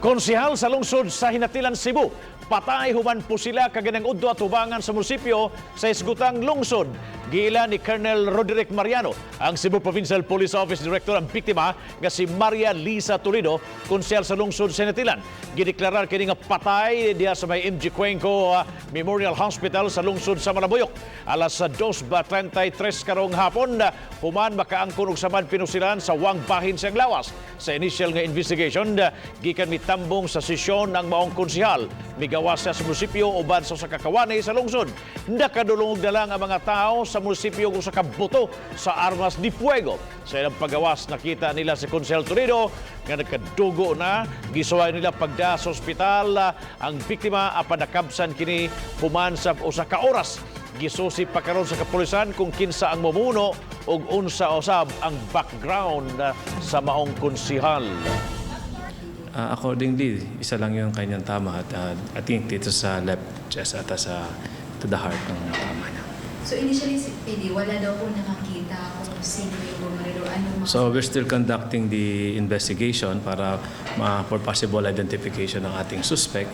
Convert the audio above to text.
Konsehal sa lungsod sa Ginatilan, Cebu, patay human pusila kaganang Udto atubangan sa munisipyo sa Isgutang Lungsod. Giila ni Colonel Roderick Mariano, ang Cebu Provincial Police Office Director, ang biktima nga si Maria Lisa Toledo, konsehal sa lungsod sa Ginatilan. Gideklarar kini nga patay diha sa may MG Cuenco Memorial Hospital sa lungsod sa Malabuyoc. Alas 2:33 karong hapon, human makaangkon og samad pinusilan sa wang bahin siyang lawas. Sa initial nga investigation, gikan mitambong sa sesyon ang maong konsehal. Migawas siya sa munisipyo uban sa usa ka kawani sa lungsod. Nakadulong na lang ang mga tao sa munisipyo og usa ka buto sa armas de fuego. Sa ilang pagawas, nakita nila si Konsehal Toledo nga nagkadugo na. Gisuway nila pagda sa ospital ang biktima apan nakabsan kini human sa usa ka oras. Gisusi pa karon sa kapulisan kung kinsa ang mumuno ug unsa usab ang background sa maong konsehal. Accordingly, isa lang yung kanyang tama at I think dito sa left chest ata sa to the heart ng tama niya. So initially si PD, wala daw po nakakita kung sino yung bumaril o anong mga. So we're still conducting the investigation para for possible identification ng ating suspect.